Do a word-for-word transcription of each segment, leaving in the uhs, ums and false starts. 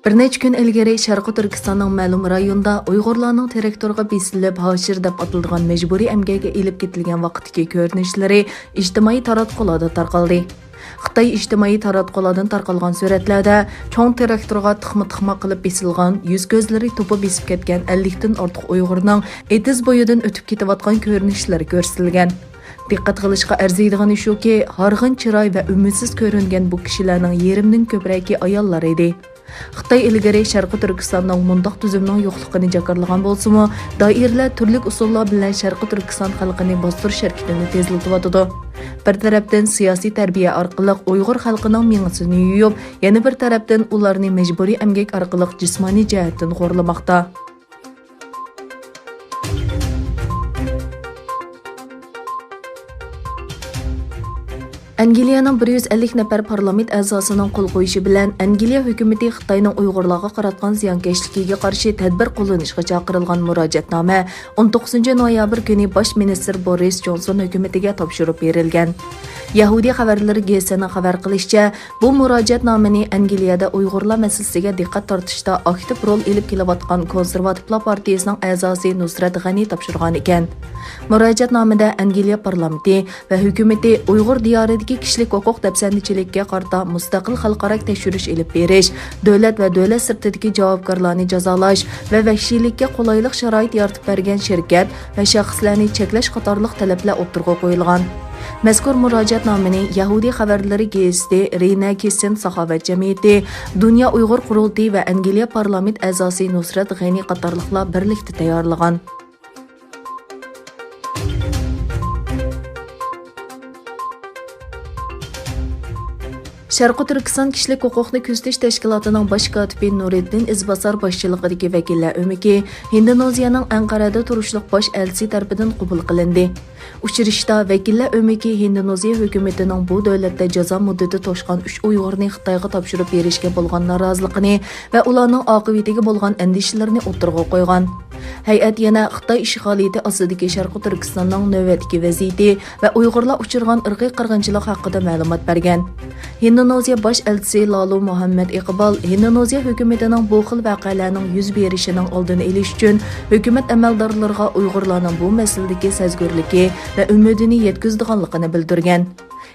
بىر نەچچە كۈن ئىلگىرى شەرقىي تۈركىستاننىڭ مەلۇم رايونىدا ئۇيغۇرلارنىڭ تىراكتورغا بېسىلىپ، ھاشىر دەپ ئاتىلىدىغان مەجبۇرىي ئەمگەككە ئېلىپ كېتىلگەن ۋاقىتتىكى كۆرۈنۈشلىرى ئىجتىمائىي تاراتقۇلاردا تارقالدى. خىتاي ئىجتىمائىي تاراتقۇلاردىن تارقالغان سۈرەتلەردە چوڭ تىراكتورغا تىقما-تىقما قىلىپ بېسىلغان، يۈز-كۆزلىرى توپا بېسىپ كەتكەن ئەللىكتىن ئارتۇق ئۇيغۇرنىڭ ئېتىز بويىدىن ئۆتۈپ كېتىۋاتقان كۆرۈنۈشلىرى كۆرسىتىلگەن. دىققەت قىلىشقا ئەرزىيدىغىنى شۇكى، ھارغىن چىراي ۋە ئۈمىدسىز كۆرۈنگەن بۇ كىشىلەرنىڭ يېرىمدىن كۆپرەكى ئاياللار ئىدى. خىتاي ئىلگىرى شەرقىي تۈركىستاننىڭ مۇنداق تۈزۈمنىڭ يوقلۇقىنى جاكارلىغان بولسىمۇ، دائىرىلەر تۈرلۈك ئۇسۇللار بىلەن شەرقىي تۈركىستان خەلقىنى باستۇرۇش ھەرىكىتىنى تېزلىتىۋاتىدۇ. بىر تەرەپتىن سىياسىي تەربىيە ئارقىلىق ئۇيغۇر خەلقىنىڭ مېڭىسىنى يۇيۇپ، يەنە بىر تەرەپتىن ئۇلارنى مەجبۇرىي ئەمگەك ئارقىلىق جىسمانىي جەھەتتىن خورلىماقتا. ئەنگلىيەنىڭ بىر يۈز ئەللىك نەپەر پارلامېنت ئەزاسىنىڭ قول قويۇشى بىلەن، ئەنگلىيە ھۆكۈمىتى خىتاينىڭ ئۇيغۇرلارغا قاراتقان زىيانكەشلىكىگە قارشى تەدبىر قوللىنىشقا چاقىرىلغان مۇراجىئەتنامە ئون توققۇزىنچى نويابىر كۈنى باش مىنىستىر بورىس جونسون ھۆكۈمىتىگە تاپشۇرۇپ بېرىلگەن. يەھۇدىي خەۋەرلىرى گېزىتىنىڭ خەۋەر قىلىشىچە، بۇ مۇراجىئەتنامىنى ئەنگلىيەدە ئۇيغۇرلار مەسىلىسىگە دىققەت تارتىشتا ئاكتىپ رول ئېلىپ كېلىۋاتقان كونسېرۋاتىپلار پارتىيىسىنىڭ ئەزاسى نۇسرەت غەنى تاپشۇرغان ئىكەن. مۇراجىئەتنامىدە ئەنگلىيە پارلامېنتى ۋە ھۆكۈمىتى ئۇيغۇر دىيارىدىكى كىشىلىك ھوقۇق دەپسەندىچىلىكىگە قارىتا مۇستەقىل خەلقئارا تەكشۈرۈش ئېلىپ بېرىش، دۆلەت ۋە دۆلەت سىرتىدىكى جاۋابكارلارنى جازالاش ۋە ۋەھشىيلىككە قولايلىق شارائىت يارىتىپ بەرگەن شىركەت ۋە شەخسلەرنى چەكلەش قاتارلىق تەلەپلەر ئوتتۇرىغا قويۇلغان. مەزكۇر مۇراجىئەتنامىنى يەھۇدىي خەۋەرلىرى گېزىتى، رىنە كىسسىن ساخاۋەت جەمئىيىتى، دۇنيا ئۇيغۇر قۇرۇلتىيى ۋە ئەنگلىيە پارلامېنت ئەزاسى نۇسرەت غېنى قاتارلىقلار بىرلىكتە تەييارلىغان. شەرقىي تۈركىستان كىشىلىك ھوقۇقنى كۆزىتىش تەشكىلاتىنىڭ باش كاتىپى نۇرىددىن ئىزباسار باشچىلىقىدىكى ۋەكىللەر ئۆمىكى ھىندونېزىيەنىڭ ئەنقەرەدە تۇرۇشلۇق باش ئەلچىسى تەرىپىدىن قوبۇل قىلىندى. ئۇچرىشىشتا ۋەكىللەر ئۆمىكى ھىندونېزىيە ھۆكۈمىتىنىڭ بۇ دۆلەتتە جازا مۇددىتى توشقان ئۈچ ئۇيغۇرنى خىتايغا تاپشۇرۇپ بېرىشكە بولغان نارازىلىقىنى ۋە ئۇلارنىڭ ئاقىۋىتىگە بولغان ئەندىشىلىرىنى ئوتتۇرىغا قويغان. ھەيئەت يەنە خىتاي ئىشغالىيىتى ئاستىدىكى شەرقىي تۈركىستاننىڭ نۆۋەتتىكى ۋەزىيىتى ۋە ئۇيغۇرلار ئۇچرىغان ئىرقىي قىرغىنچىلىق ھەققىدە مەلۇمات بەرگەن. ھىندونېزىيە باش ئەلچىسى لالۇ مۇھەممەد ئىقبال ھىندونېزىيە ھۆكۈمىتىنىڭ بۇ خىل ۋەقەلەرنىڭ يۈز بېرىشىنىڭ ئالدىنى ئېلىش ئۈچۈن ھۆكۈمەت ئەمەلدارلىرىغا ئۇيغۇرلارنىڭ بۇ مەسىلىدىكى سەزگۈرلۈكى ۋە ئۈمىدىنى يەتكۈزىدىغانلىقىنى بىلدۈرگەن.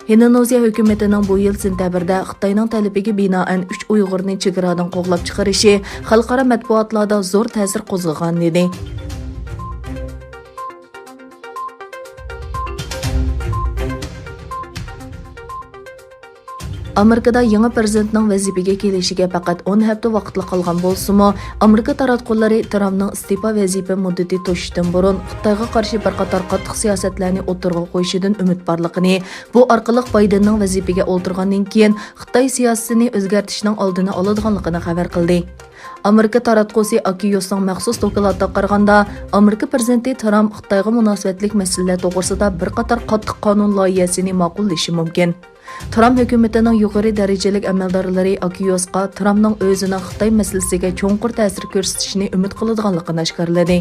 ھىندونېزىيە ھۆكۈمىتىنىڭ بۇ يىل سېنتەبىردە خىتاينىڭ تەلىپىگە بىنائەن ئۈچ ئۇيغۇرنى چېگرادىن قوغلاپ چىقىرىشى خەلقئارا مەتبۇئاتلاردا زور تەسىر قوزغىغانىدى. ئامېرىكىدا يېڭى پىرېزىدېنتنىڭ ۋەزىپىگە كېلىشىگە پەقەت ئون ھەپتە ۋاقىتلا قالغان بولسىمۇ، ئامېرىكا تاراتقۇلىرى ترامپنىڭ ئىستېپا ۋەزىپە مۇددىتى توشۇشتىن بۇرۇن خىتايغا قارشى بىر قاتار قاتتىق سىياسەتلەرنى ئوتتۇرىغا قويۇشىدىن ئۈمىد بارلىقىنى، بۇ ئارقىلىق بايدېننىڭ ۋەزىپىگە ئولتۇرغاندىن كېيىن خىتاي سىياسىتىنى ئۆزگەرتىشنىڭ ئالدىنى ئالىدىغانلىقىنى خەۋەر قىلدى. ئامېرىكا تاراتقۇسى ئاكسىيوسنىڭ مەخسۇس دوكلاتىغا قارىغاندا، ئامېرىكا پىرېزىدېنتى ترامپ خىتايغا مۇناسىۋەتلىك مەسىلىلەر توغرىسىدا بىر قاتار قاتتىق قانۇن لايىھەسىنى ماقۇللىشى مۇمكىن. ترامپ ھۆكۈمىتىنىڭ يۇقىرى دەرىجىلىك ئەمەلدارلىرى ئاكسىيوسقا ترامپنىڭ ئۆزىنىڭ خىتاي مەسىلىسىگە چوڭقۇر تەسىر كۆرسىتىشىنى ئۈمىد قىلىدىغانلىقىنى ئاشكارىلىدى.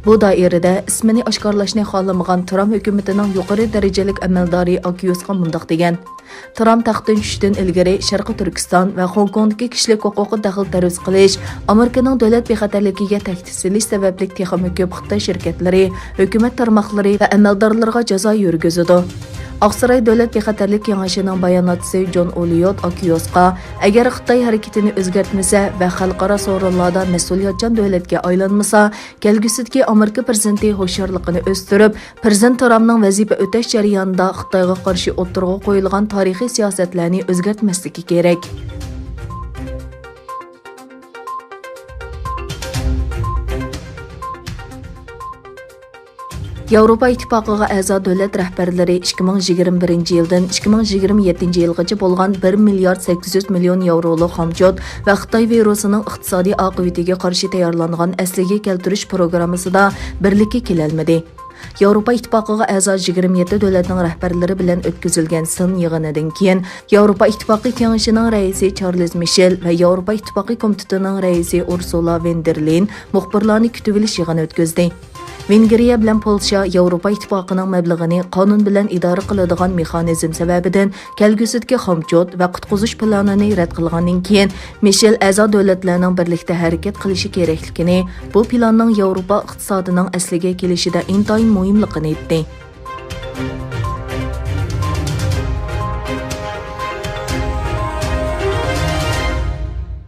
بۇ دائىرىدە ئىسمىنى ئاشكارىلاشنى خالىمىغان ترامپ ھۆكۈمىتىنىڭ يۇقىرى دەرىجىلىك ئەمەلدارى ئاكسىيوسقا مۇنداق دېگەن: ترامپ تەختتىن چۈشۈشتىن ئىلگىرى شەرقىي تۈركىستان ۋە خوڭكوڭدىكى كىشىلىك ھوقۇققا دەخلى تەرۇز قىلىش، ئامېرىكىنىڭ دۆلەت بىخەتەرلىكىگە تەھدىت سېلىش سەۋەبلىك تېخىمۇ كۆپ خىتاي شىركەتلىرى، ھۆكۈمەت تارماقلىرى ۋە ئەمەلدارلىرىغا جازا يۈرگۈزىدۇ. ئاقساراي دۆلەت بىخەتەرلىك كېڭىشىنىڭ باياناتچىسى جون ئولىيوت ئاكسىيوسقا، ئەگەر خىتاي ھەرىكىتىنى ئۆزگەرتمىسە ۋە خەلقئارا سورۇنلاردا مەسئۇلىيەتچان دۆلەتكە ئايلانمىسا، كەلگۈسىدىكى ئامېرىكا پىرېزىدېنتى ھوشيارلىقىنى ئۆستۈرۈپ، پىرېزىدېنت ترامپنىڭ ۋەزىپە ئۆتەش جەريانىدا خىتايغا قارشى ئوتتۇرىغا قويۇلغان تارىخىي سىياسەتلەرنى ئۆزگەرتمەسلىكى كېرەك. ياۋروپا ئىتتىپاقىغا ئەزا دۆلەت رەھبەرلىرى ئىككى مىڭ يىگىرمە بىرىنچى يىلدىن ئىككى مىڭ يىگىرمە يەتتىنچى يىلغىچە بولغان بىر مىليارد سەككىز يۈز مىليون ياۋرولۇق خامچوت ۋە خىتاي ۋىرۇسىنىڭ ئىقتىسادىي ئاقىۋىتىگە قارشى تەييارلانغان ئەسلىگە كەلتۈرۈش پروگراممىسىدا بىرلىككە كېلەلمىدى. ياۋروپا ئىتتىپاقىغا ئەزا يىگىرمە يەتتە دۆلەتنىڭ رەھبەرلىرى بىلەن ئۆتكۈزۈلگەن سىن يىغىنىدىن كېيىن، ياۋروپا ئىتتىپاقى كېڭىشىنىڭ رەئىسى چارلىز مىشېل ۋە ياۋروپا ئىتتىپاقى كومىتېتىنىڭ رەئىسى ئۇرسۇلا ۋېن دېر لېين مۇخبىرلارنى كۈتۈۋېلىش يىغىنى ئۆتكۈزدى. ۋېنگرىيە بىلەن پولشا ياۋروپا ئىتتىپاقىنىڭ مەبلىغىنى قانۇن بىلەن ئىدارە قىلىدىغان مېخانىزم سەۋەبىدىن كەلگۈسىدىكى خامچوت ۋە قۇتقۇزۇش پىلانىنى رەت قىلغاندىن كېيىن، مىشېل ئەزا دۆلەتلەرنىڭ بىرلىكتە ھەرىكەت قىلىشى كېرەكلىكىنى، بۇ پىلاننىڭ ياۋروپا ئىقتىسادىنىڭ ئەسلىگە كېلىشىدە ئىنتايىن مۇھىملىقىنى ئېيتتى.